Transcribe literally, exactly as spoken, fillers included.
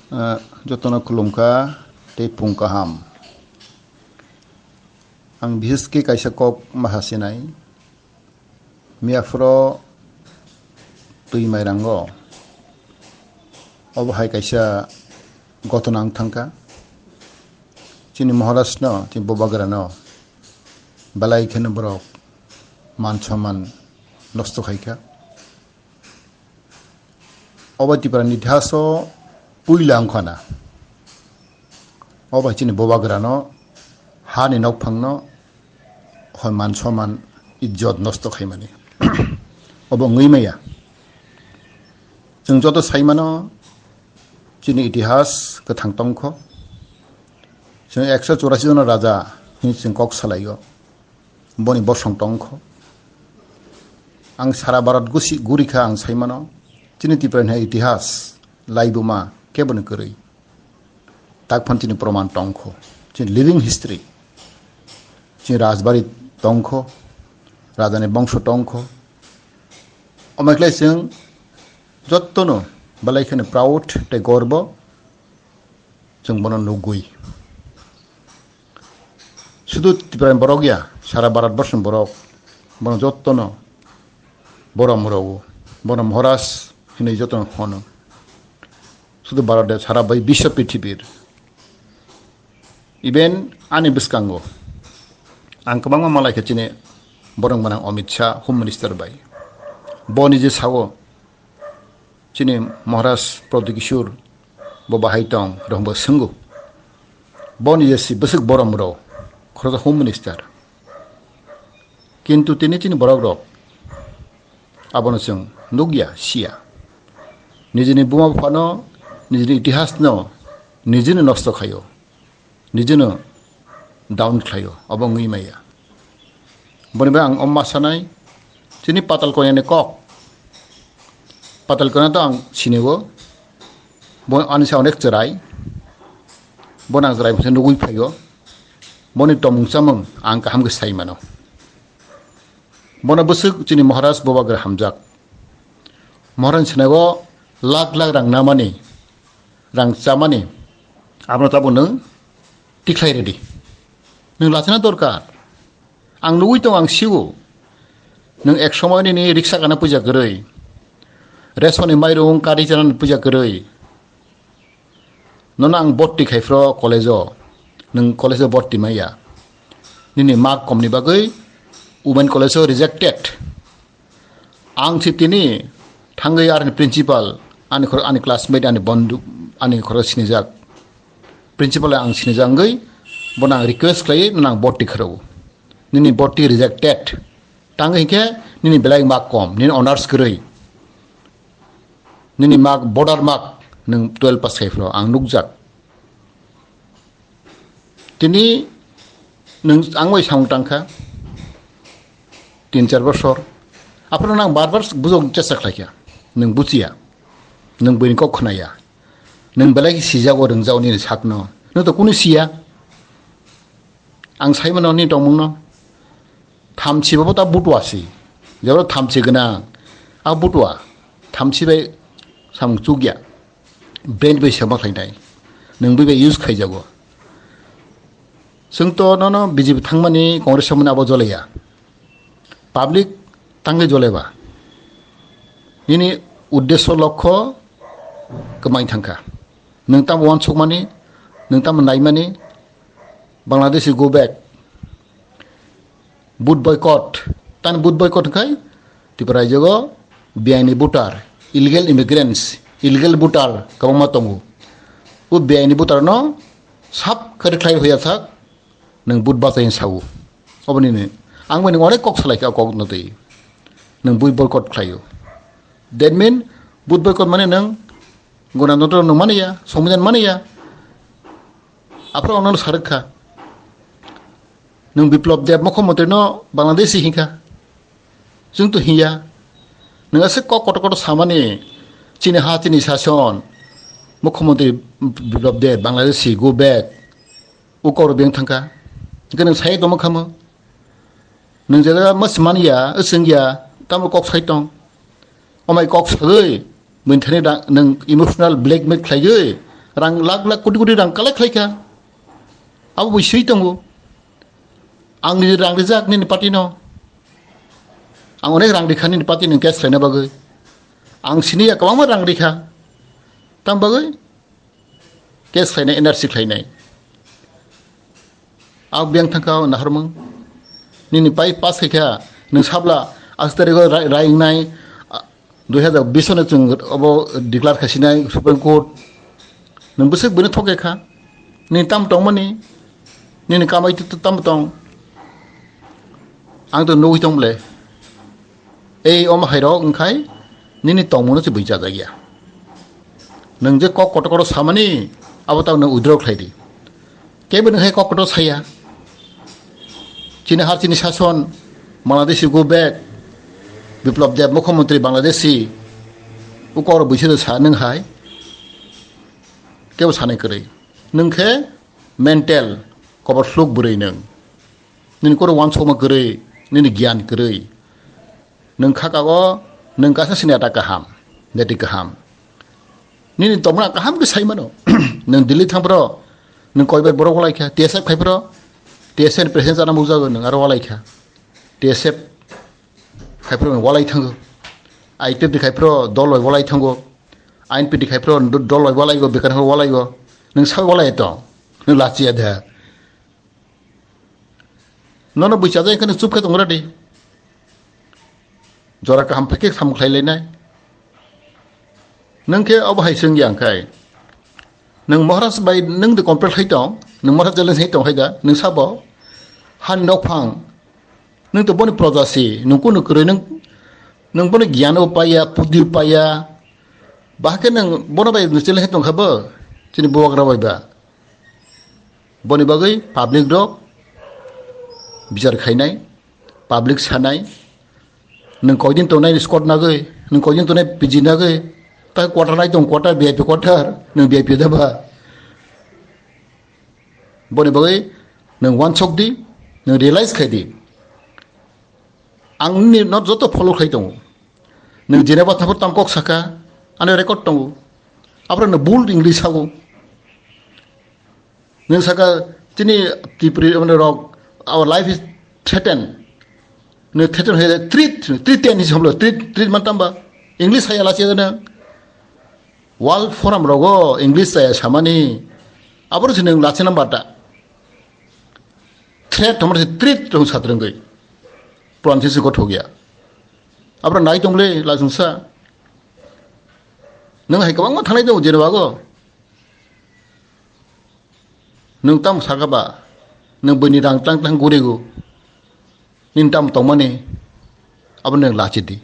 Ah, jotono khulumkha tei phung kaham. Ang bises khe kaisa kok ma hasinai. Miyaphoro twi mairango obo hai kaisa gotona wng thangkha. Chini Maharajno, chini Bubagrano belai kheno borok man somman nosto khaikha. Obo Tiprani itihaso puila wngkhana. Obo chini Bubagrano, hani nokphangno hoi man somman ijjot nosto khaimani. Obo wngwi maya. Chwng joto saimano chini itihas kwthang tongkho. Chwng ekso churasi jona raja hwnwi chwng kok salaio. Boni bosong tongkho. Ang sara Bharat gusi gurikha ang saimano. Chini Tiprani hai itihas laibuma keboni kwrwi. Takphano chini proman tongkho, chini living history, chini rajbari tongkho, rajani bongso tongkho. Omo khlai chwng jottono belai kheno proud tei gorbo chwng bono nugwi. Sudu Tiprani borok ya, sara Bharat borsoni borok, bono jottono borom rwo, bono Maharaj hinwi jottono hono. Sudu Bharat de sara bai biswa prithibir. Even ani bwskango ang kwbangma malai khe chini borok gwnang Amit Shah, Home Minister bai. Bo nije sao chini Maharaj Pradyot Kishore bo bahai tong rwngbo swngo. Boni je si bwswk borom rw khoroksa Home Minister. Kintu tini chini borok rok abono chwng nukya, siya. Nijini buma buphano, nijini itihasno nijini nosto khaio, nijino down khlaio, obo wngwi maya. Boni bai ang omma sanai, chini Patal Konyani kok. Patal Konya to ang sinio, bo ani sa onek chwrai, bo nang chwrai masa nugwi phaio, boni tomung chamung ang kaham khe sai mano. Bono bwswk chini Maharaj Bubagra hamjak. Maharaj sinago lakh lakh rang namani, rang chamani, abono tabuk nwng tikhlai redi. Nwng lachina dorkar. Ang nugwi tongo, ang sigo. Nwng ek somoy nini riksa gana puja kwrwi. Resoni mairung kari chanani puja kwrwi. Nono ang borti khai phro college-o, nwng college-o borti maya. Nini mark komni bagwi women college-o rejected. Ang si tini thangwi arni principal, ani khor-, ani classmate, ani bondhu, ani khoro sinijak. Principal ang sinijak wngwi bono ang request khlaiwi nono ang borti kharao. Nini borti rejected. Tangwi hinkhe nini belai mark kom, nini honors kwrwi. Nini mark, border mark, nwng twelve pass khai phro ang nukjak. Tini nwng ang bai samung tangkha tin char bosor. Aphano nang bar bar bujok chesta khlaikha. Nwng buchiya. Nwng buini kok khnaya. Nwng belai khe sijago, rwngjago nini sakno. Nwng to kunu siya. Ang saimano nini tongmungno. Thamchi bo ta butua si. Jebro thamchi gwnang. A butua. Thamchi bai samung chukya. Brain bai sema khlainai. Nwng bai bai use khaijago. Chwng to nono B J P thangmani, Congress thangmani abo jolaiya. Public tangwi jolaiba. Nini uddesho lokho kwmai thangkha. Nwng tamo uansukmani, nwng tamo naimani, Bangladeshi go back. Vote boycott. Tani vote boycott hwnkhe Tripura rajyogo biaini voter, illegal immigrants, illegal voter kwbangma tongo. O biaini voter no sab kari khlai hoya thak, nwng vote bachai sao. Oboni ni ang bai nwng onek kok salai kha, o kok no twi nwng vote boycott khlaio. That mean vote boycott mane nwng Gonatantro nwng maniya, Songbidan maniya. Aphuru ang nono sarwk kha. Nwng Biplab Deb mukhyamantri no Bangladeshi hinkha. Chwng to hinya. Nwng aswk kok kotor kotor samani, chini ha, chini sason, mukhyamantri Biplab Deb, Bangladeshi, go back. O kok rok beng thangkha. Hwnkhe nwng sai tongma khamo. Nwng je jaga mas manya, swngya, tamo kok sai tong. Omai kok sagwi, bini thani da, nwng emotional blackmail khlaiwi, Rang lakh lakh koti koti rang collect khlaikha. Abo bo swi tongo. Ang ni rang rijak nini party no. Ang onek rang rikha nini party no case khlaina bagwi. Ang sini ya kwbangma rang rikha. Tam bagwi case khlainai, N R C khlainai. Ang biyang thangkha o naharmung. Nini pai pass khaikha, nwng sabla ash tarigo rai, rai wngnai, a, dui hazar bish no chwng obo declare khaisinai Supreme Court. Nwng bwswk bwino thok kha. Nini tam tongmani, nini kamai tu, tu tam tong. Ang to nugwi tong ble. Ei omo hai rok wngkhai nini tongmungno se bui chajak ya. Nwng je kok kotor kotor samani abo tamo nwng withdraw khlai di. Kebo nwng hai kok kotor saya. Chini har chini sason Bangladeshi go back. Biplab Deb mukhyamantri Bangladeshi. U kok rok buisi do sa nwng hai. Kebo sanai kwrwi. Nwng khe mental kobor sluk bwrwi nwng. Nini koro wansokma kwrwi, nini giyan kwrwi. Nwng khakago, nwng kaisa sini ata kaham, neti kaham. Nini tomra kaham khe sai mano. Nwng Delhi thangphro, nwng koibar borok walai kha, T S F khaiphro, T S F ni president chana bukjago nwng aro walai kha. T S F khaiphro nwng walai thango. I P F T khaiphro dol bai walai thango. I N P T khaiphro do-, dol bai walai go, bekar walai go. Nwng sai walai to, nwng lachiya de. Nono bui chajak khe nwng chup khe tongra di. Jora kaham phai khe samung khlai lainai. Nwng khe obo hai swng ya wngkhai. Nwng Maharaj bai nwng de compare khai tong, nwng Maharaj challenge hai tong hai da, nwng sabo. Han nok phang, nwng to boni proja si, nwng kunu kwrwi nwng, nwng boni giyan o paiya, pudi paiya. Bahai khe nwng bono bai nwng challenge hai tong kha bo, chini bubagra bai ba. Boni bagwi public rok bichar khainai, public sanai, nwng koidin tongnai squad nagwi, nwng koidin tongnai P G nagwi, ta quarter nai tong quarter, V I P quarter, nwng V I P da ba? Boni bagwi nwng wansok di, nwng realize khai di. Ang nini no joto follow khai tongo. Nwng Geneva thangphru tam kok saka, ani record tongo. Aphuru nwng bold English sago. Nwng saka chini Tripuri mane rok, our life is threatened. Nwng threaten hoye treat, treat ten his homlo, treat, treat man tamba. English saya lachi nwng. World Forum rogo English saya samani. Aboro se nwng lachi namba ta. Threat homor se treat rong satrengoi. Pran se se gothok ya. Abro nai tongle lajungsa. Nwng hai kwbangma thangnai tongo Geneva go. Nwng tamo saka ba, nwng buini rang tlang tlang gurigo. Nini tamo tongmani, abo nwng lachi di.